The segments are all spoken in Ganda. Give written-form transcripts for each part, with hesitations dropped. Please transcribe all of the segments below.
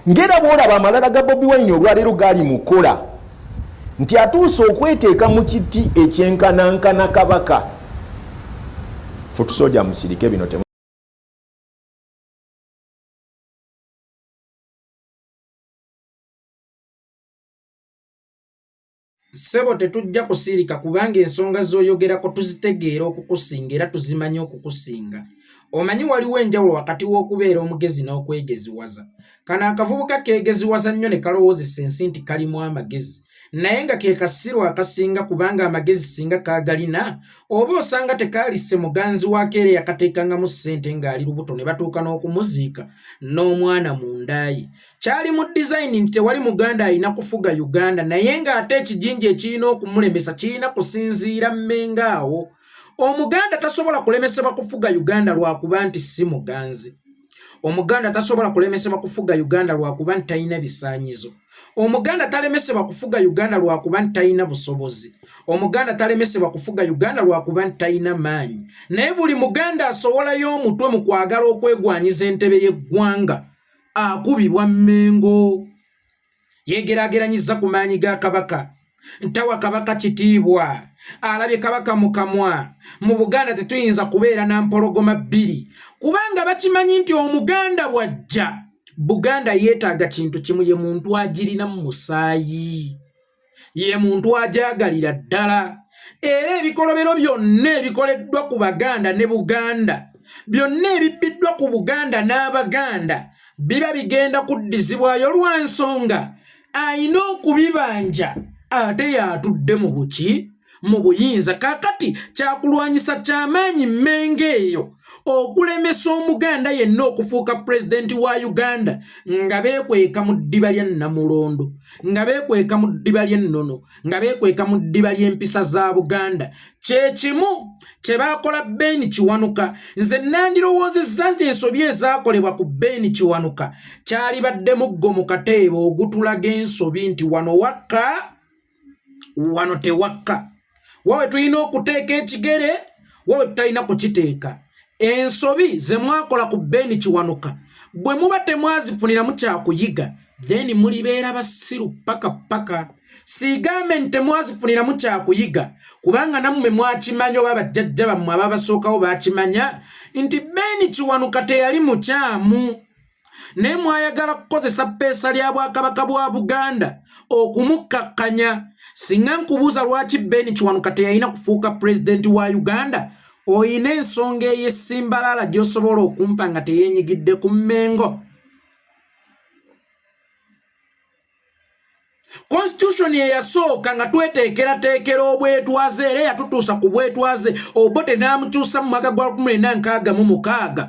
Ngera bwolaba amalala ga Bobi Wine olwaleero gaali mukola nti atuuse okweteeka mu kiti ekyenkanankana kabaka. Futusoja musirike bino. Ssebo, tetujja kusirika kubanga ensonga z'oyogerako tuzitegeera okukusinga era tuzimanyi okukusinga. Omanyi waliwo enjawulo wakati w'okubeera omugezi n'okwegeziwaza. Kano akavubuka keegeziwaza nnyo ne kalowoozesa ensi nti kalimu amagezi, naye nga ke kasiru akasinga kubanga amagezi singa kaagalina oba osanga tekaalisse muganzi waako era eyakateekangamu ssente ng'ali lubuto ne batuuka n'okumuziika n'omwana mu nda ye. Kyali mu dizayini nti tewali Muganda alina kufuga Uganda, naye ng'ate ekijinji ekirina okumulemesa kirina kusinziira Mmengo awo. Omuganda tasobola kulemesebwa kufuga Uganda lwakuba nti si muganzi. Omuganda tasobola kulemesebwa kufuga Uganda lwakuba nti talina bisaanyizo. Omuganda talemesebwa kufuga Uganda lwakuba nti talina busobozi. Omuganda talemesebwa kufuga Uganda lwakuba nti talina maanyi. Naye buli Muganda asowolayo omutwe mu kwagala okwegwanyiza entebe y'eggwanga akubibwa Mmengo. Yegeraageranyizza ku maanyi ga Kabaka. Ntawa Kabaka kitiibwa, alabye Kabaka mu kamwa. Mu Buganda tetuyinza kubeera na mpologoma bbiri kubanga bakimanyi nti Omuganda bw'ajja Buganda yeetaaga kintu kimu, ye muntu agirina mu musaayi, ye muntu agyagalira ddala. Era ebikolobero byonna ebikoleddwa ku Baganda ne Buganda, byonna ebibbiddwa ku Buganda n'Abaganda biba bigenda kuddizibwayo lwa nsonga alina okubibanja ate y'atudde mu buki mu buyinza. Kaakati kyakulwanyisa kyamaanyi Mmengo eyo okulemesa Omuganda yenna okufuuka pulezidenti wa Uganda nga beekweka mu ddiba lya Nnamulondo, nga beekweka mu ddiba ly'ennono, nga beekweka mu ddiba ly'empisa za Buganda. Kye kimu kye baakola Ben Kiwanuka. Nze nandirowoozezza nti ensobi ezaakolebwa ku Ben Kiwanuka kyalibadde muggo mu kateebo ogutulaga ensobi nti wano wakka, wano tewakka, wawe tulina okuteeka ekigere, wawe tutalina kukiteeka. Ensobi ze mwakola ku Ben Kiwanuka bwe muba temwazifuniramu kyakuyiga, then mulibeera basiru paka paka. Siigambe nti temwazifuniramu kyakuyiga, kubanga nammwe mwakimanya oba bajjajja bammwe ababasookawo bakimanya nti Ben Kiwanuka teyali mukyamu, naye mwayagala kukozesa ppeesa lya Bwakabaka bwa Buganda okumukkakkanya. Singa nkubuuza lwaki Ben Kiwanuka teyalina kufuuka pulezidenti wa Uganda, oyina ensonga ey'essimbalala gy'osobola okumpa nga teyeenyigidde ku Mmengo? Constitution eyasooka nga tweteekerateekera obwetwaze era eyatutuusa ku bwetwaze, Obote n'amukyusa mu mwaka gwa 1966,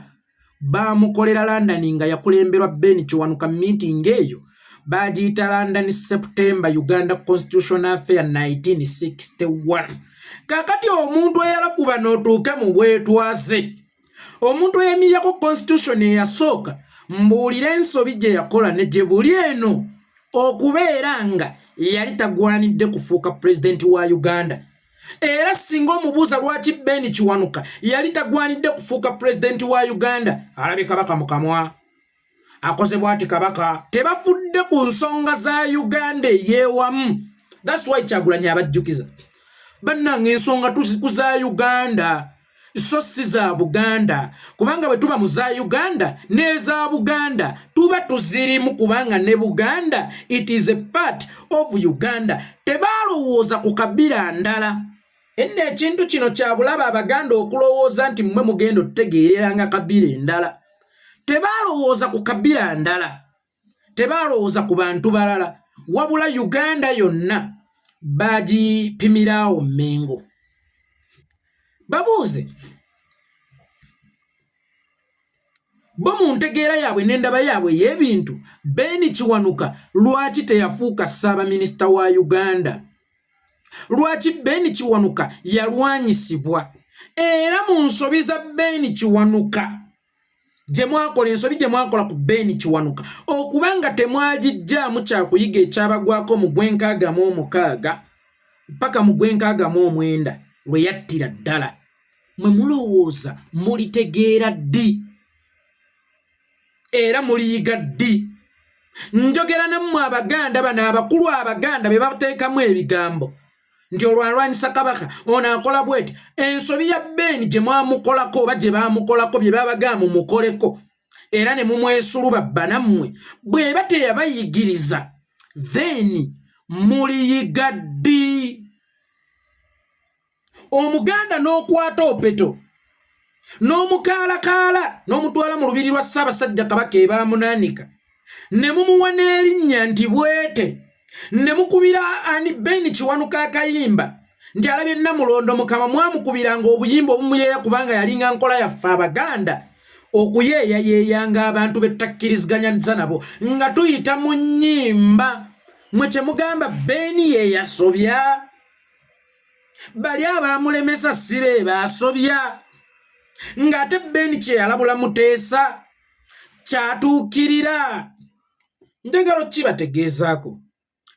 baamukolera London nga yakulemberwa Ben Kiwanuka. Meeting eyo baagiyita London September Uganda Constitution Affair 1961. Kaakati omuntu eyalakuba n'otuuke mu bwetwaze, omuntu eyemirirako constitution eyasooka, mbuulira ensobi gye yakola ne gye buli eno okubeera nga yali tagwanidde kufuuka pulezidenti wa Uganda. Era singa omubuuza lwaki Ben Kiwanuka yali tagwanidde kufuuka pulezidenti wa Uganda, alabye Kabaka mu kamwa, akoze bwati Kabaka. Tebafudde ku nsonga za Uganda eyeewamu. That's why Kyagulanyi abajjukiza, bannange, ensonga tuziku za Uganda so si za Buganda, kubanga bwe tuba mu za Uganda n'eza Buganda tuba tuzirimu, kubanga ne Buganda it is a part of Uganda. Tebalowooza ku kabira ndala. Enno ekintu kino kyabulaba Abaganda okulowooza nti mmwe mugenda otutegeereranga kabira endala. Tebalowooza ku kabira ndala, tebalowooza ku bantu balala, wabula Uganda yonna bagipimiraawo Mmengo. Babuuze bo mu ntegeera yaabwe n'endaba yaabwe ey'ebintu, Ben Kiwanuka lwaki teyafuuka ssaabaminisita wa Uganda? Lwaki Ben Kiwanuka yalwanyisibwa? Era mu nsobi za Ben Kiwanuka gye mwakola, ensobi gye mwakola ku Ben Kiwanuka okuba nga temwagijjaamu kyakuyiga ekyabagwako mu gwe 66 paka mu gwe 69 lwe yattira ddala, mwe mulowooza mulitegeera ddi era muliyiga ddi? Njogera nammwe Abaganda bano abakulu, Abaganda be bateekamu ebigambo nti olwalwanyisa Kabaka ono akola bweti. Ensobi ya Beeni gye mwamukolako oba gye baamukolako, bye babagamba mumukoleko era ne mumwesuluba banammwe, bw'eba teyabayigiriza, then muliyiga ddi? Omuganda n'okwata opeto n'omukaalakaala n'omutwala mu lubiri lwa Ssaabasajja Kabaka ebaamunaanika, ne mumuwa n'erinnya nti bwete, ne mukubira ani Beni Kiwanuka akayimba nti alabye Namulondo Mukama. Mwamukubiranga obuyimba obumuyeeya kubanga yalinga nkola yaffe Abaganda okuyeeyayeeyanga abantu be tutakkiriziganyaniza nabo nga tuyita mu nnyimba. Mwe kye mugamba Beni ye yasobya, bali abaamulemesa si be baasobya, ng'ate Beni kye yalabula Muteesa kyatuukirira. Njagala okukibategeezaako,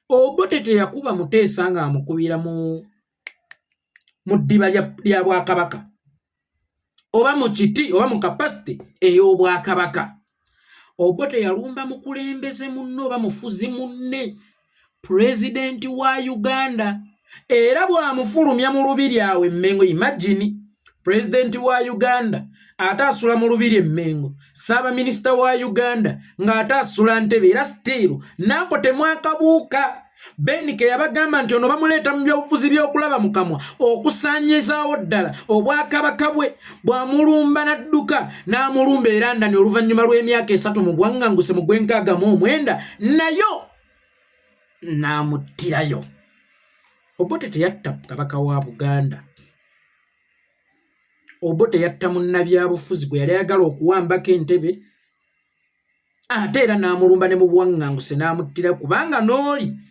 Obote teyakuba Muteesa ng'amukubira mu ddiba lya bwakabaka oba mu kiti oba mu kapasite ey'obwakabaka. Obote yalumba mukulembeze munne oba mufuzi munne, pulezidenti wa Uganda, era bw'amufulumya mu lubiri awo Emmengo. Imagine, pulezidenti wa Uganda ate asula mu lubiri Emmengo, ssaabaminisita wa Uganda ng'ate asula Ntebe, era still naako temwakabuuka. Beni ke yabagamba nti ono bamuleeta mu byobufuzi by'okulaba mu kamwa okusaanyizaawo ddala obwakabaka bwe. Bw'amulumba n'adduka n'amulumba era ndani oluvannyuma lw'emyaka 3 mu bwaŋŋanguse mu gw'enkaaga mu 9 nayo n'amuttirayo. Obote teyatta kabaka wa Buganda. Obote yatta munnabyabufuzi gwe yali ayagala okuwambako entebe, ate era n'amulumba ne mu buwaŋŋanguse n'amuttira, kubanga n'oli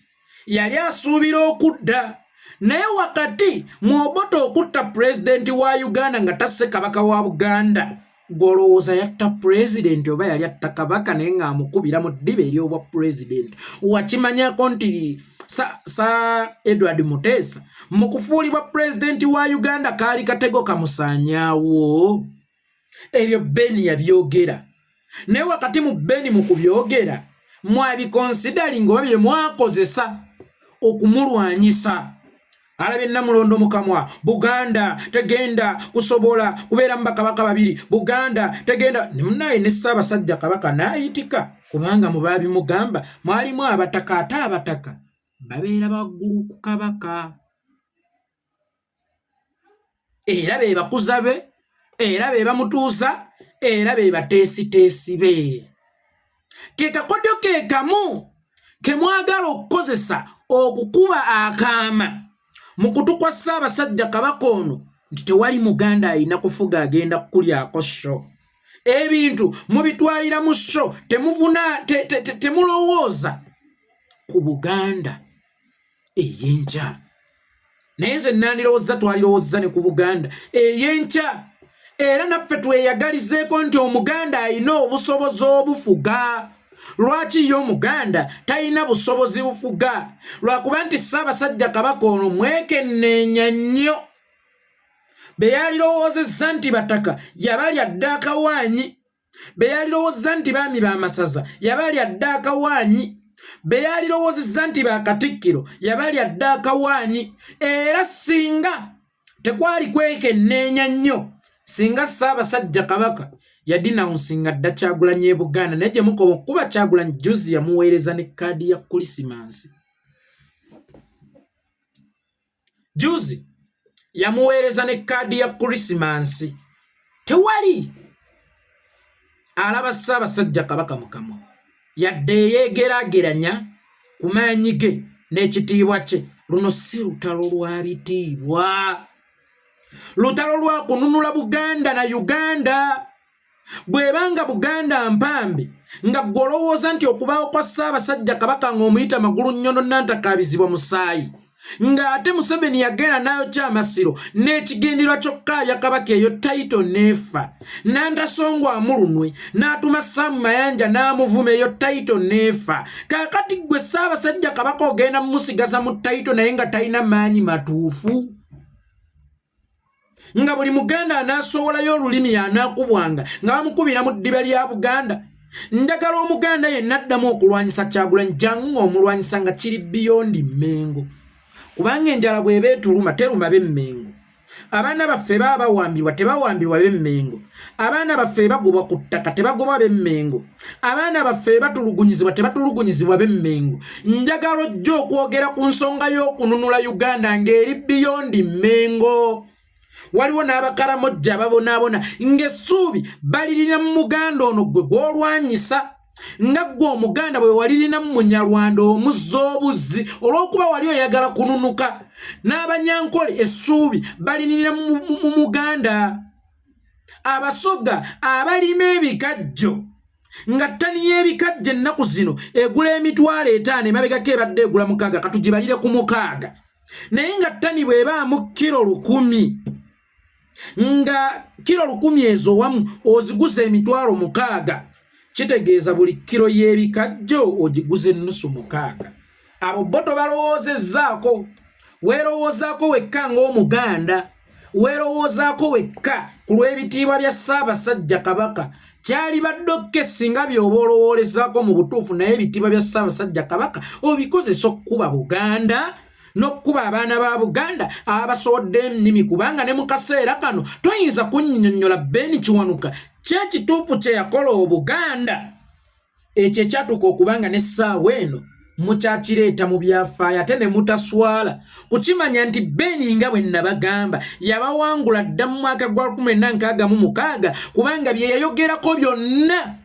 yali asuubira okudda. Naye wakati mu Obote okutta pulezidenti wa Uganda nga tasse kabaka wa Buganda, gw'olowooza yatta pulezidenti oba yali atta kabaka naye ng'amukubira mu ddiba ery'obwa pulezidenti? Wakimanyako nti sa Edward Muteesa mu kufuulibwa pulezidenti wa Uganda kaali katego kamusaanyaawo? Ebyo Beni yabyogera, naye wakati mu Beni mu kubyogera mwabiconsideringa oba bye mwakozesa okumulwanyisa? Alabye Namulondo mukamwa, Buganda tegenda kusobola kubeeramu bakabaka babiri, Buganda tegenda nemunaye ne Ssaabasajja Kabaka n'ayitika, kubanga mu baabimugamba mwalimu abataka, ate abataka babeera baggulu ku kabaka, era be bakuza be, era be bamutuusa, era be bateesiteesi be. Ke kakodyo ke kamu ke mwagala okukozesa okukuba akaama mu kutu kwa Ssaabasajja Kabaka ono nti tewali Muganda alina kufuga, agenda kukulyako sho. Ebintu mubitwalira mu sho, temuvuna temulowooza ku Buganda ey'enkya. Naye nze nandirowozza twalirowozza ne ku Buganda ey'enkya, era naffe tweyagalizeeko nti Omuganda alina obusobozi obufuga. Lwaki ye Omuganda talina busobozi bufuga? Lwakuba nti Ssaabasajja Kabaka ono mwekenneenya nnyo. Be yalirowoozezza nti bataka yabalya dda akawaanyi, be yalirowoozza nti baami b'amasaza yabalya dda akawaanyi, be yalirowoozezza nti bakatikkiro yabalya dda akawaanyi. Era singa tekwali kwekenneenya nnyo, singa Ssaabasajja Kabaka yadenouncinga dda Kyagulanyi e Buganda. Naye gye mukoba okukuba Kyagulanyi, juzi yamuweereza ne kaadi ya Kulisimansi. Juzi yamuweereza ne kaadi ya Krisimansi. Tewali alaba Ssaabasajja Kabaka mukamwa yadde eyeegeraageranya ku maanyi ge n'ekitiibwa kye. Luno si lutalo lwa bitiibwa, lutalo lwa kununula Buganda na Uganda. Bw'ebanga Buganda mpambe, nga ggwe olowooza nti okubaawo kwa Ssaabasajja Kabaka ng'omuyita magulu nnyono nantakaabizibwa musaayi, ng'ate Museveni yagenda n'ayokya amasiro n'ekigendererwa ky'okukaabya Kabaka, eyo title neefa. Nantasongwa amulunwe n'atuma Saamu Mayanja n'amuvuma, eyo title neefa. Kaakati ggwe Ssaabasajja Kabaka ogenda mumusigaza mu title naye nga talina maanyi matuufu, nga buli Muganda anaasowolayo olulimi anaakubwanga nga bamukubira mu ddiba lya Buganda. Njagala Omuganda yenna addamu okulwanyisa Kyagulanyi, jangu ng'omulwanyisa nga kiri beyond Mmengo, kubanga enjala bw'eba etuluma teruma b'Emmengo. Abaana baffe baba bawambibwa tebawambibwa b'Emmengo. Abaana baffe bagobwa ku ttaka tebagobwa b'Emmengo. Abaana baffe batulugunyizibwa tebatulugunyizibwa b'Emmengo. Njagala ojja okwogera ku nsonga y'okununula Uganda ng'eri beyond Mmengo. Waliwo n'Abakaramojja ababonaabona ng'essuubi balirina mu Muganda ono gwe gw'olwanyisa, nga ggwe Omuganda bwe walirina mu Munyarwanda omuzza obuzzi olw'okuba wali oyagala kununuka. N'Abanyankole essuubi balirina mu Muganda. Abasoga abalima ebikajjo, nga ttani y'ebikajjo ennaku zino egula 500,000, emabegako ebadde egula 6, katugibalire ku 6, naye nga ttani bw'ebaamu kiro 1000, nga kiro 1000 ezo wamu oziguza 60,000, kitegeeza buli kiro y'ebikajjo ogiguza ennusu 6. Abo bo tobalowoozezaako, weerowoozaako wekka ng'Omuganda, weerowoozaako wekka ku lw'ebitiibwa bya Ssaabasajja Kabaka. Kyalibadde okke singa by'oba olowoolezaako mu butuufu, naye ebitiibwa bya Ssaabasajja Kabaka obikozesa okkuba Buganda n'okkuba abaana ba Buganda abasowodde ennimi, kubanga ne mu kaseera kano toyinza kunnyonnyola Ben Kiwanuka kyekituufu kye yakola Obuganda ekyo ekyatuuka okubanga n'essaawa eno mukyakireeta mu byafaayo, ate ne mutaswala kukimanya nti Beni, nga bwe nabagamba, yabawangula dda mu mwaka gwa 1966, kubanga bye yayogerako byonna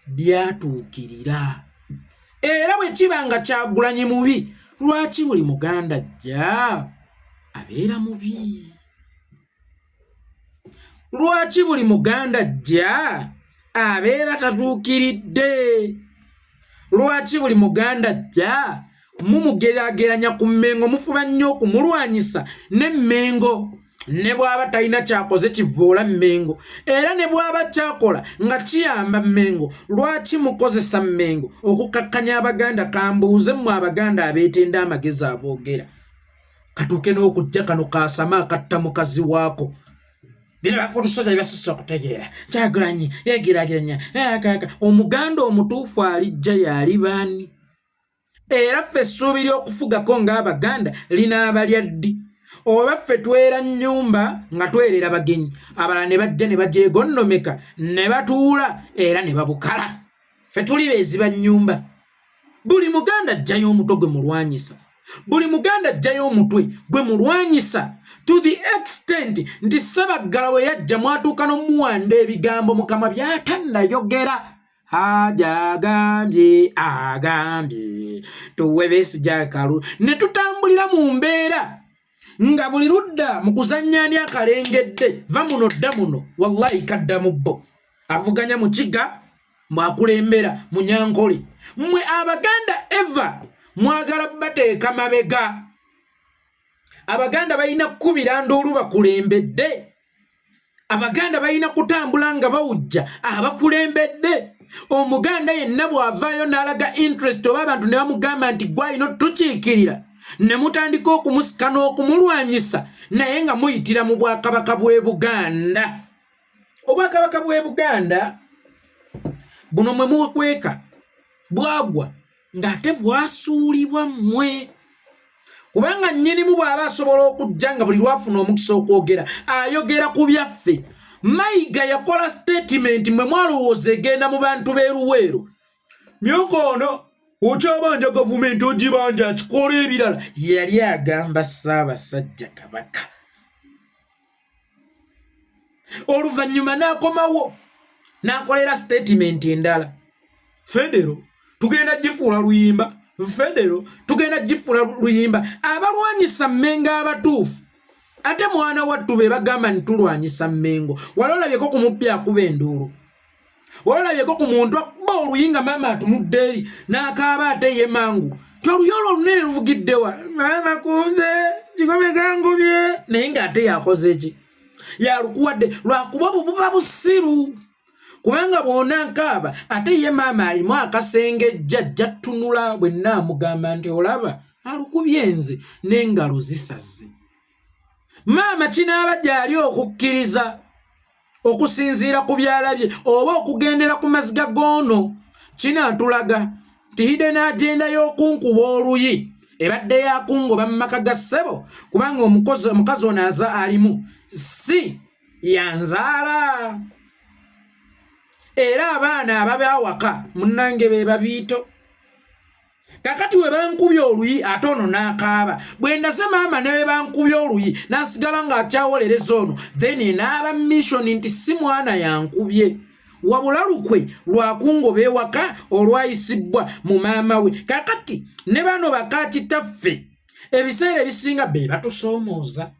byatuukirira. Era bwe kiba nga Kyagulanyi mubi, lwaki buli Muganda ajja abeera mubi? Lwaki buli Muganda ajja abeera tatuukiridde? Lwaki buli Muganda ajja mumugeraageranya ku Mmengo, mufuba nnyo okumulwanyisa ne Mmengo, ne bw'aba talina kyakoze kivoola Mmengo, era ne bw'aba kyakola nga kiyamba Mmengo, lwaki mukozesa Mmengo okukakkanya Abaganda? Kambuuze mmwe Abaganda abeetenda amagezi aboogera, katuuke n'okujja kano kaasama akatta mukazi waako. Bino bafe otusoja byasusse okutegeera. Kyagulanyi yegeraageranya akaka Omuganda omutuufu alijja yali baani? Era ffe essuubi ly'okufugako ng'Abaganda linaaba lya ddi? Oba ffe twera nnyumba nga twerera bagenyi, abalala ne bajja ne bagyegonnomeka ne batuula era ne babukala. Ffe tuli beeziba nnyumba. Buli Muganda ajjayo omutwe gwe mulwanyisa, buli Muganda ajjayo omutwe gwe mulwanyisa, to the extent nti Ssebaggala we yajja mwatuuka n'omuwanda ebigambo mukama byatannayogera. Haja agambye, agambye tuwe Besigye akalu, ne tutambulira mu mbeera nga buli ludda mu kuzannya ani akalengedde, va muno dda muno. Wallahi kadda mu bbo avuganya Mukiga mwakulembera Munyankole. Mmwe Abaganda eva mwagala bateeka mabega. Abaganda balina kukubira nduulu bakulembedde. Abaganda balina kutambula nga bawujja abakulembedde. Omuganda yenna bw'avaayo n'alaga interest oba abantu ne bamugamba nti gwalina otukiikirira, ne mutandika okumusika n'okumulwanyisa, naye nga muyitira mu bwakabaka bw'e Buganda. Obwakabaka bw'e Buganda buno mwe mukweka bwagwa ng'ate bwasuulibwa mmwe, kubanga nnyinimu bw'aba asobola okujja nga buli lwafuna omukisa okwogera ayogera ku byaffe. Mayiga yakola statement mwe mwalowooza egenda mu bantu b'e Luweero. Myaka ono okyabanja gavumenti, ogibanja akikola ebirala. Yali agamba Ssaabasajja Kabaka. Oluvannyuma n'akomawo n'akolera statement endala: federo tugenda gifuula luyimba, federo tugenda gifuula luyimba. Abalwanyisa Mmengo abatuufu ate mwana wattu be bagamba nti tulwanyisa Mmengo. Wali olabyeko ku mubbi akuba enduulu? Wali olabyeko ku muntu akuba oluyi nga maama atunudde eri n'akaaba, ate ye mangu ti oluyi olwo olunene luvugiddewa, maama kunze kikomekangubye, naye ng'ate yakoze ki? Yalukuwadde lwakuba obwo buba busiru, kubanga bw'ona nkaaba ate ye maama alimu akasengejja jja ttunula bwe nnaamugamba nti olaba alukubye nze n'engalo zisaze. Maama kinaaba gyali okukkiriza. Okusinziira ku byalabye oba okugendera ku maziga g'ono, kinaatulaga nti hidden agenda y'okunkuba oluyi ebadde yakungoba mu maka ga ssebo, kubanga omukazi ono aza alimu si yanzaala, era abaana ababa awaka munnange be babiito. Kakati we bankubye oluyi ate ono n'akaaba, bwe ndaze maama ne we bankubye oluyi n'asigala ng'akyawolereza ono, then n'aba mission nti si mwana yankubye, wabula lukwe lwakungoba ewaka olwayisibbwa mu maama we. Kakati ne bano bakakitaffe ebiseera ebisinga be batusoomooza,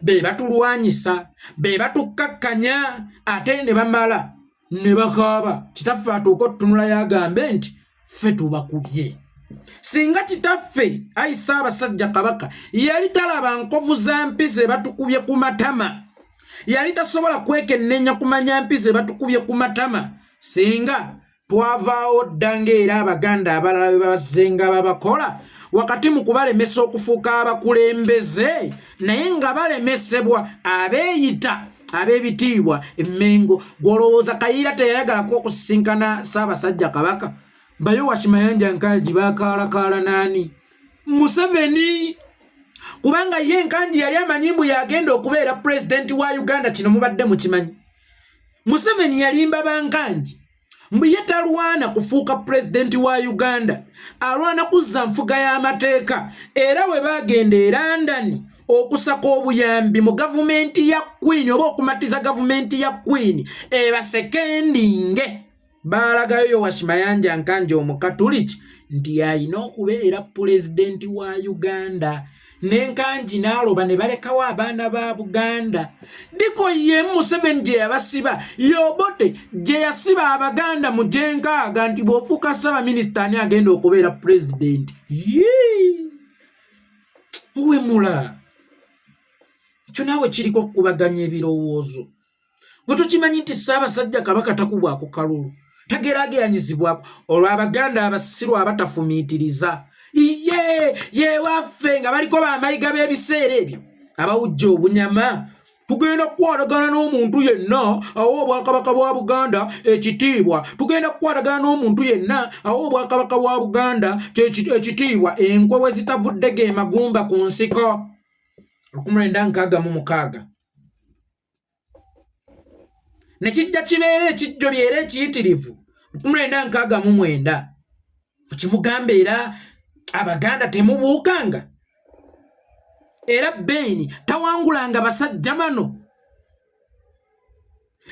be batulwanyisa, be batukkakkanya, ate ne bamala ne bakaaba. Kitaffe atuuka otutunula yagambe nti ffe tubakubye. Singa kitaffe ayi Ssaabasajja Kabaka yali talaba nkovu za mpisa ebatukubye ku matama, yali tasobola kwekenneenya kumanya mpisa ebatukubye ku matama, singa twavaawo dda ng'era Abaganda abalala bwe bazzenga babakola wakati mu kubalemesa okufuuka abakulembeze, naye nga balemesebwa abeeyita ab'ebitiibwa Emmengo. Gw'olowooza Kayiira teyayagalako okusisinkana Ssaabasajja Kabaka? Bayowashi Mayanja Nkangi bakaalakaala naani? Museveni, kubanga ye Nkangi yali amanyi mbu yagenda okubeera pulezidenti wa Uganda. Kino mubadde mukimanyi? Museveni yalimba bankangi mbu ye talwana kufuuka pulezidenti wa Uganda, alwana kuzza nfuga y'amateeka. Era we bagenda e London okusaka obuyambi mu gavumenti ya Queen oba okumatiza gavumenti ya Queen ebasekendinge, baalagayo Yowashi Mayanja Nkangi Omukatuliki nti yalina okubeera pulezidenti wa Uganda, n'Enkangi n'aloba, ne balekawo abaana ba Buganda. Diko ye Museveni gye yabasiba, Yobote gye yasiba Abaganda mu gyenkaaga nti bw'ofuuka ssaabaminisita ani agenda okubeera pulezidenti? Yii, wemula kyo naawe kiriko okukubaganya ebirowoozo. Gwe tukimanyi nti Ssaabasajja Kabaka takubwako kalulu, tageraageranyizibwako olwo Abaganda abasiru abatafumiitiriza. Ye yewaffe nga baliko bamayiga b'ebiseera ebyo abawujja obunyama, tugenda kukwatagana n'omuntu yenna awa obwakabaka bwa Buganda ekitiibwa, tugenda kukwatagana n'omuntu yenna awa obwakabaka bwa Buganda ekitiibwa. Enkwe we zitavudde ge magumba ku nsiko. 1966 ne kijja kibeera ekijjo byera ekiyitirivu. 1969 mukimugamba, era Abaganda temubuukanga, era Beeni tawangulanga basajja bano.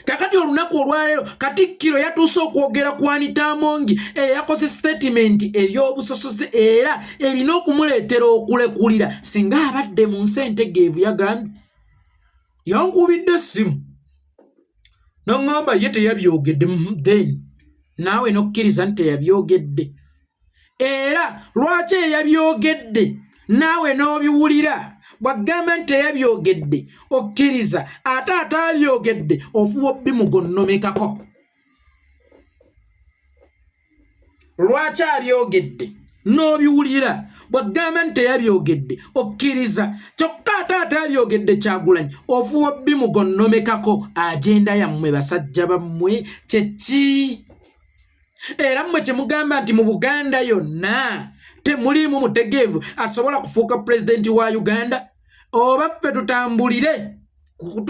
Kakati olunaku olwaleero Katikkiro yatuuse okwogera ku Anita Amongi eyakoze sitatimenti ey'obusosoze era erina okumuleetera okulekulira singa abadde mu nsi entegeevu. Yagambye, yankubidde essimu naŋŋamba ye teyabyogedde. Then naawe n'okkiriza nti teyabyogedde, era lwaki eyabyogedde naawe n'obiwulira bw'agamba nti teyabyogedde okkiriza, ate ataabyogedde ofuba obbimugonnomekako? Lwaki abyogedde n'obiwulira bw'agamba nti teyabyogedde okkiriza, kyokka ate ataabyogedde Kyagulanyi ofuba obbimugonnomekako? Agenda yammwe basajja bammwe kyeki? Era mmwe kyemugamba nti mu Buganda yonna temuliimu mutegeevu asobola kufuuka pulezidenti wa Uganda, oba ffe tutambulire ku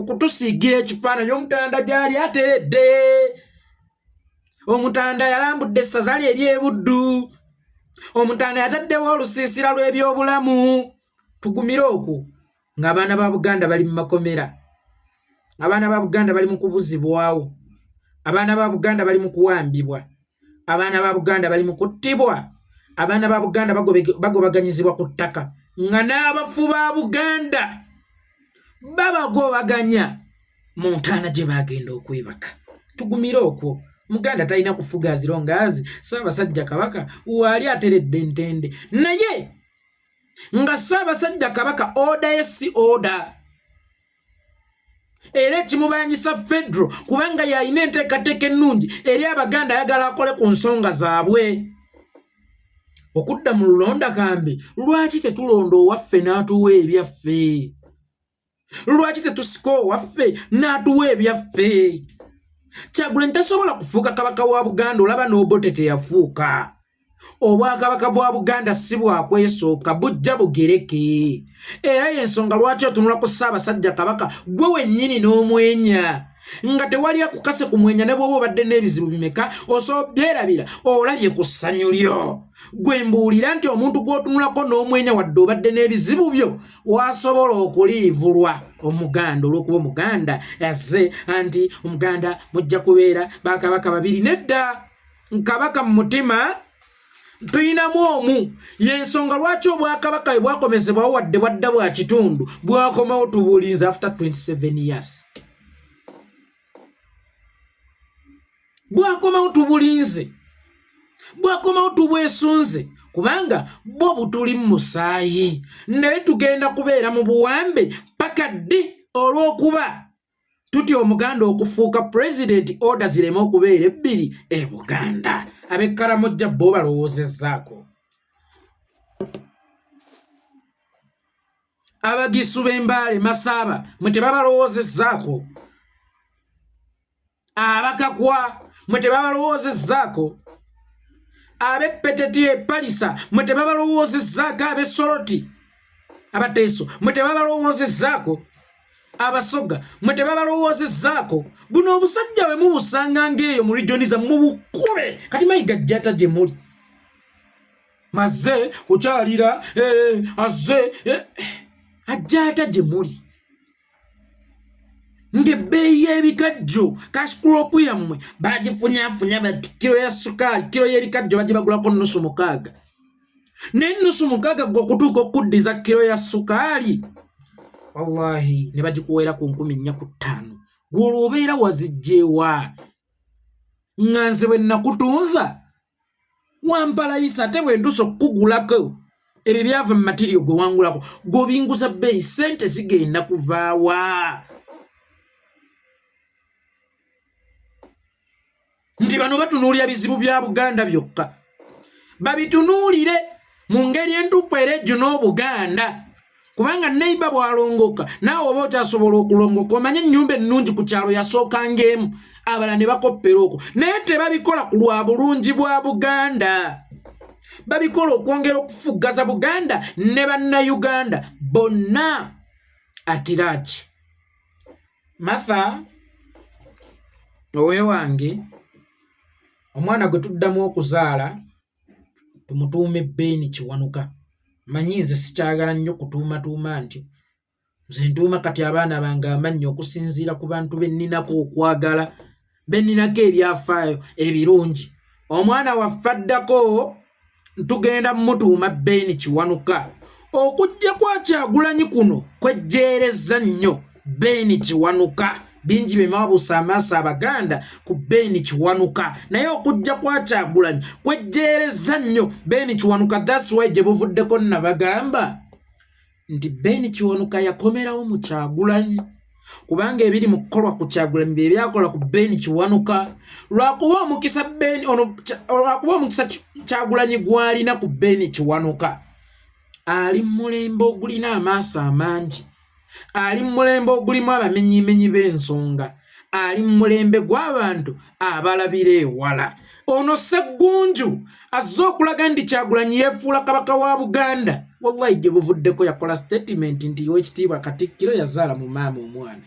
kutusiigira ekifaananyi? Omutanda gyali ateredde, Omutanda yalambudde essaza lye ery'Ebuddu, Omutanda yataddewo olusiisira lw'ebyobulamu. Tugumire okwo ng'abaana ba Buganda bali mu makomera, abaana ba Buganda bali mu kubuzibwawo, abaana ba Buganda bali mu kuwambibwa, abaana ba Buganda bali mu kuttibwa, abaana ba Buganda bagobaganyizibwa ku ttaka, nga n'abafu ba Buganda babagobaganya mu ntaana gye bagenda okwebaka. Tugumire okwo. Muganda talina kufuga azirongaazi. Ssaabasajja Kabaka waali ateredde ntende, naye nga Ssaabasajja Kabaka oda ye si oda, era ekimubanyisa federo, kubanga yalina enteekateeka ennungi eri Abaganda, ayagala akole ku nsonga zaabwe. Okudda mu lulonda kambe, lwaki tetulonda owaffe n'atuwa ebyaffe? Lwaki tetusika owaffe n'atuwa ebyaffe? Kyagulanyi tasobola kufuuka kabaka wa Buganda, olaba n'Obote teyafuuka. Obwakabaka bwa Buganda si bwakwesooka, bujja bugereke. Era y'ensonga lwaki otunula ku Ssaabasajja Kabaka gwe wennyini n'omwenya nga tewali akukase kumwenya, ne bw'oba obadde n'ebizibu bimeka osobola byerabira, olabye ku ssanyu lyo. Gwe mbuulira nti omuntu gw'otunulako n'omwenya wadde obadde n'ebizibu byo wasobola okuliivulwa Omuganda, olw'okuba Omuganda azze anti Omuganda mujja kubeera bakabaka babiri. Nedda, kabaka mu mutima tulinamu omu. Yensonga lwaki obwakabaka bwe bwakomezebwawo wadde bwadda bwa kitundu, bwakomawo tubulinze after 27 years, bwakomawo tubulinze, bwakomawo tubwesunze, kubanga bwo butuli mu musaayi. Naye tugenda kubeera mu buwambe paka ddi? Olw'okuba tutya Omuganda okufuuka pulezidenti, order zireme okubeera ebbiri e Buganda. Ab'Ekkaramojja bo balowoozezzaako? Abagisu b'Embaale Masaaba mwe tebabalowoozezaako? Abakakwa mwe tebabalowoozezaako? Ab'Eppeteti Epalisa mwe tebabalowoozezaako? Ab'Essoloti Abateeso mwe tebabalowoozezaako? Abasoga mwe tebabalowoozezaako? Buno obusajja bwe mubusanga ng'eyo mu regioni zammwe mubukube. Kati Mayiga jjata gye muli maze kukyalira azze ajja ata gye muli ng'ebbeeyi y'ebikajjo, cash crop yammwe bagifunyafunya bati kiro ya sukaali, kiro y'ebikajjo bagibagulako nusu mukaaga, naye nusu mukaaga gwe okutuuka okuddiza kiro ya sukaali, wallahi ne bagikuweera ku 4,500. Gwolwo obeera wazijjeewa nga nze bwe nakutunza wampalayisa, ate bwe ntuusa okukugulako ebyo byava mu material gwe wangulako, gw'obinguza bbeeyi, ssente zigenda kuvaawa? Nti bano batunuulira bizibu bya Buganda byokka, babitunuulire mu ngeri entuufu era ejjo n'Obuganda, kubanga neiba bw'alongoka naawe oba okyasobola okulongoka. Omanye ennyumba ennungi ku kyalo yasookanga emu, abalala ne bakoppera okwo, naye tebabikola ku lwa bulungi bwa Buganda, babikola okwongera okufuggaza Buganda ne Bannayuganda bonna atiraki. Martha owewange, omwana gwe tuddamu okuzaala tumutuume Ben Kiwanuka. Manyi nze sikyagala nnyo kutuumatuuma nti nze ntuuma kati abaana bange amannya okusinziira ku bantu be nninako okwagala, be nninako ebyafaayo ebirungi. Omwana waffe addako tugenda mutuuma Ben Kiwanuka. Okujja kwa Kyagulanyi kuno kwejjeereza nnyo Ben Kiwanuka. Bingi bye mwabuusa amaaso Abaganda ku Ben Kiwanuka, naye okujja kwa Kyagulanyi kwejjeereza nnyo Ben Kiwanuka. That's why gye buvuddeko nabagamba nti Ben Kiwanuka yakomerawo mu Kyagulanyi, kubanga ebiri mu kukolwa ku Kyagulanyi bye byakola ku Ben Kiwanuka. Lwakuba omukisa Ben ono, lwakuba omukisa Kyagulanyi gw'alina ku Ben Kiwanuka, ali mu mulembe ogulina amaaso amangi, ali mu mulembe ogulimu abamenyimenyi b'ensonga, ali mu mulembe gw'abantu abalabira ewala. Ono Ssegunju azze okulaga nti Kyagulanyi yeefuula kabaka wa Buganda. Wallahi gye buvuddeko yakola statement nti Owekitiibwa Katikkiro yazaala mu maama omwana,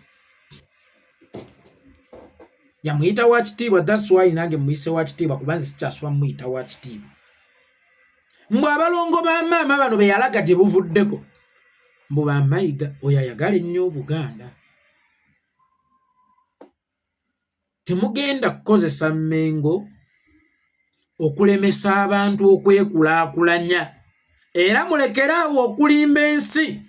yamuyita wa kitiibwa. That's why nange muyise wa kitiibwa, kuba nze sikyaswa muyita wa kitiibwa. Mbwe abalongo ba maama bano be yalaga gye buvuddeko, mbu bamayiga oyo ayagala ennyo Obuganda. Temugenda kukozesa Mmengo okulemesa abantu okwekulaakulanya, era mulekere awo okulimba ensi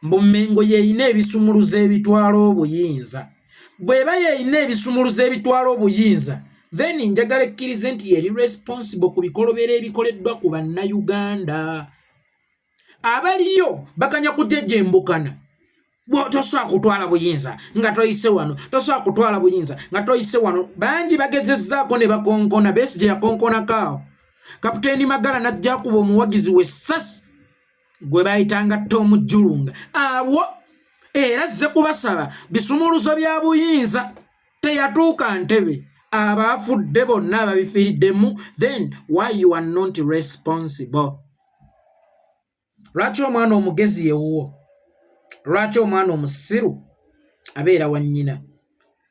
mbu Mmengo yeeyina ebisumuluzo ebitwala obuyinza. Bw'eba yeeyina ebisumuluzo ebitwala obuyinza, then njagala ekkirize nti yeri responsible ku bikolobero ebikoleddwa ku Bannayuganda abaliyo bakanya kujejembukana. Tosobola kutwala buyinza nga toyise wano, tosobola kutwala buyinza nga toyise wano. Bangi bagezezzaako ne bakonkona. Besigye yakonkonako awo, Kapiteeni Magala najja kuba omuwagizi w'essasi gwe bayitanga Tom Julunga awo. Era azze kubasaba bisumuluzo bya buyinza. Teyatuuka ntebe, abaafudde bonna ababifiiriddemu, then why you are not responsible? Lwaki omwana omugezi yewuwo? Lwaki omwana omusiru abeera wa nnyina?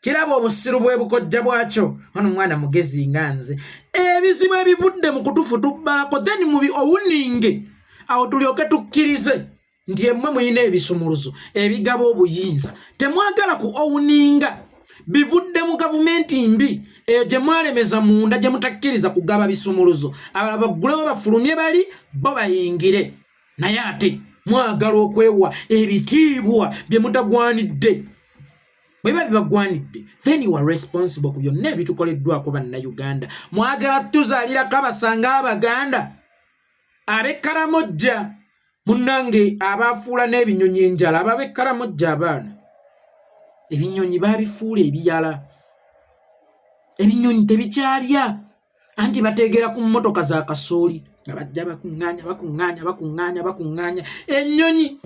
Kiraba obusiru bwe bukojja bwakyo. Ono omwana mugezi nga nze. Ebizibu ebivudde mu kutufu tubbalako, then mubi owuninge awo tulyoke tukkirize nti emmwe mulina ebisumuluzo ebigaba obuyinza. Temwagala ku owuninga bivudde mu gavumenti mbi eyo gye mwalemeza munda, gye mutakkiriza kugaba bisumuluzo. Abalala baggulewo bafulumye bali bo bayingire, naye ate mwagala okwewa ebitiibwa bye mutagwanidde. Bwe biba bibagwanidde, then you are responsible ku byonna ebitukoleddwako Bannayuganda. Mwagala tuzaalirako abasanga Abaganda ab'Ekkaramojja munnange, abafuula n'ebinyonyi enjala. Abo ab'Ekkaramojja abaana ebinyonyi babifuula ebiyala, ebinyonyi tebikyalya, anti bateegera ku mmotoka za kasooli nga bajja bakuŋŋaanya, bakuŋŋaanya, bakuŋŋaanya, bakuŋŋaanya. Ennyonyi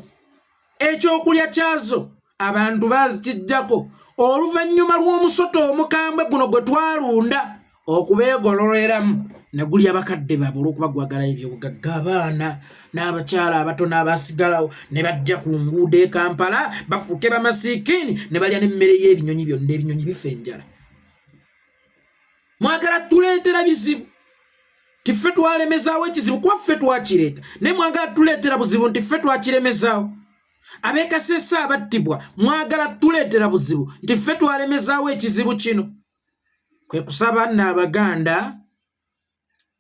ekyokulya kyazo abantu bazikijjako oluvannyuma lw'omusota omukambwe guno gwe twalunda okubeegololeramu ne gulya bakadde baabwe olw'okuba gwagalayo ebyobugagga. Abaana n'abakyala abatono abasigalawo ne bajja ku nguudo e Kampala bafuuke bamasiikiini ne balya n'emmere y'ebinyonyi byonna. Ebinyonyi bifa enjala. Mwagala tuleetera bizibu nti ffe twalemezaawo ekizibu, kuba ffe twakireeta, naye mwagala tuleetera buzibu nti ffe twakiremezaawo. Ab'Ekasese abattibwa, mwagala tuleetera buzibu nti ffe twalemezaawo ekizibu kino. Kwe kusaba nno Abaganda,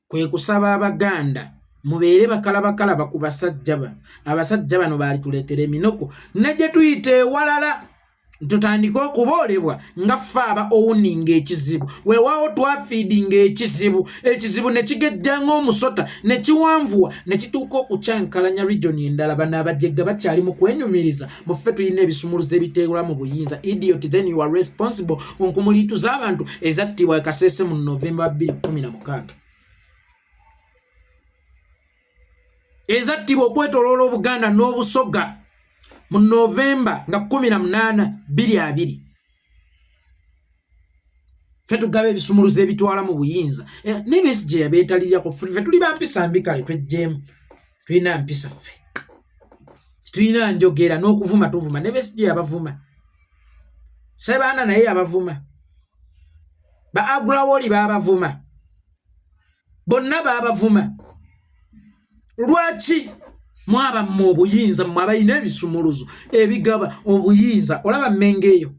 kwe kusaba Abaganda mubeere bakalabakalaba ku basajja bano. Abasajja bano baalituleetera eminoko ne gye tuyita ewalala tutandike okuboolebwa nga ffe aba owuninga ekizibu. Weewaawo twafiidinga ekizibu, ekizibu ne kigejja ng'omusota ne kiwanvuwa ne kituuka okukyankalanya regioni endala. Bano abajegga bakyali mu kwenyumiriza mu ffe tulina ebisumuluzo ebiteerwa mu buyinza. Idiot, then you are responsible ku nkumuliitu z'abantu ezattibwa e Kasese mu Novemba 2016, ezattibwa okwetoloola Obuganda n'Obusoga mu Novemba nga 18 2020. Ffe tugaba ebisumuluzo ebitwala mu buyinza. Naye Besigye yabeetaliryako. Ffe tuli ba mpisa mbi, kale twejjeemu, tulina mpisa ffe, tulina njogera n'okuvuma tuvuma. Ne Besigye yabavuma, Sebaana naye yabavuma, ba Agrawoli babavuma, bonna babavuma. Lwaki mwaba mmwe obuyinza, mmwe abalina ebisumuluzo ebigaba obuyinza? Olaba Mmengo eyo,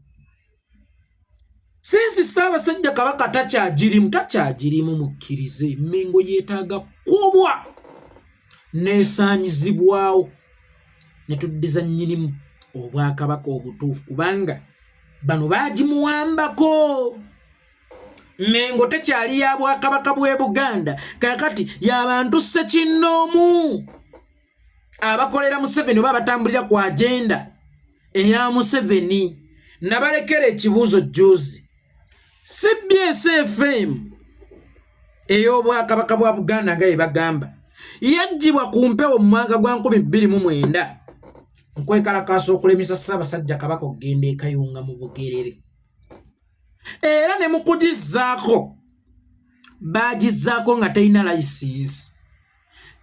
since Ssaabasajja Kabaka takyagirimu, takyagirimu, mukkirize Mmengo yeetaaga kubwa neesaanyizibwawo ne tuddiza nnyinimu obwakabaka obutuufu, kubanga bano baagimuwambako. Mmengo tekyali ya bwakabaka bw'e Buganda, kakati y'abantu ssekinnoomu abakolera Museveni oba abatambulira ku agenda eya Museveni. Nabalekera ekibuuzo jjuuzi, CBS FM ey'obwakabaka bwa Buganda nga yebagamba yaggyibwa ku mpewo mu mwaka gwa 2009 nkwekalakaasa okulemesa Ssaabasajja Kabaka okugenda e Kayunga mu Bugerere, era ne mukugizzaako baagizzaako nga terina layisinsi.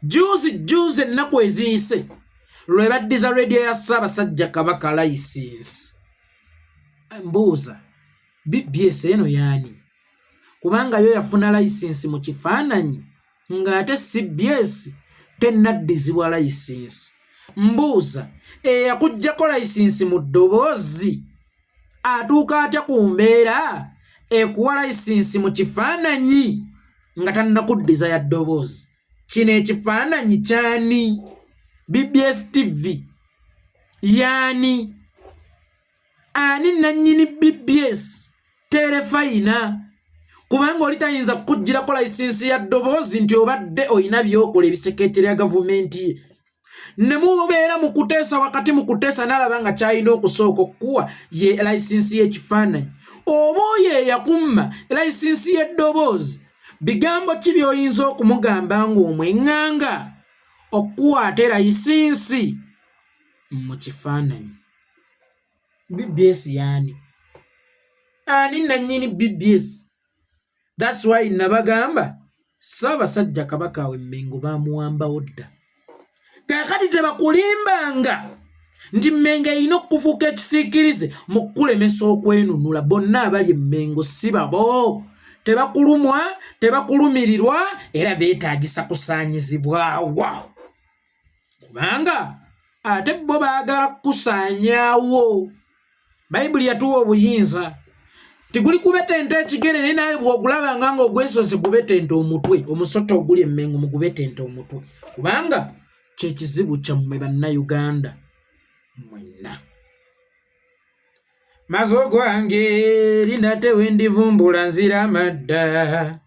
Juzi juzi ennaku eziyise lwe baddiza rediyo ya Ssaabasajja Kabaka layisinsi. Mbuuza, BBS eno yaani? Kubanga yo yafuna layisinsi mu kifaananyi ng'ate CBS tennaddizibwa layisinsi. Mbuuza, eyakuggyako layisinsi mu ddoboozi atuuka atya ku mbeera ekuwa layisinsi mu kifaananyi nga tannakuddiza ya ddoboozi? Kino ekifaananyi kyani? BBS TV yaani? Ani nannyini BBS terefayina? Kubanga oli tayinza kukuggyirako layisinsi ya ddoboozi nti obadde olina by'okola ebisekeeterya gavumenti ye, ne mubeera mu kuteesa. Wakati mu kuteesa n'alaba nga kyalina okusooka okukuwa ye layisinsi y'ekifaananyi, oba oyo eyakumma layisinsi y'eddoboozi, bigambo ki by'oyinza okumugamba ng'omweŋŋanga okukuwa ate layisinsi mu kifaananyi? Bbs yaani? Ani nannyini bbs? Thats why nabagamba Ssaabasajja Kabaka we Mmengo bamuwambawo dda. Kaakati tebakulimbanga nti Mmengo erina okufuuka ekisiikirize mu kukulemesa okwenunula. Bonna abali Emmengo si babo, tebakulumwa, tebakulumirirwa, era beetaagisa kusaanyizibwawo, kubanga ate bo baagala kukusaanyaawo. Bayibuli yatuwa obuyinza nti guli kubetenta ekigere, naye nawe bw'ogulabanga nga ogwesoose gubetenta omutwe. Omusota oguli Emmengo mugubetenta omutwe, kubanga kyekizibu kyammwe Bannayuganda mwenna. Mazo gwange linate wendivumbula nzira madda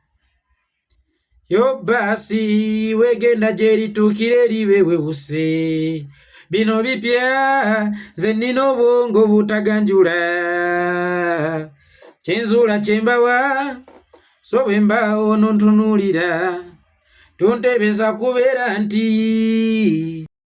yo baasi wegenda gyerituukira eribe wewuse. Bino bipya, nze nnina obwongo butaganjula, kyenzuula kyembawa, so bwe mbaawo nontunuulira tontebeza kubeera nti.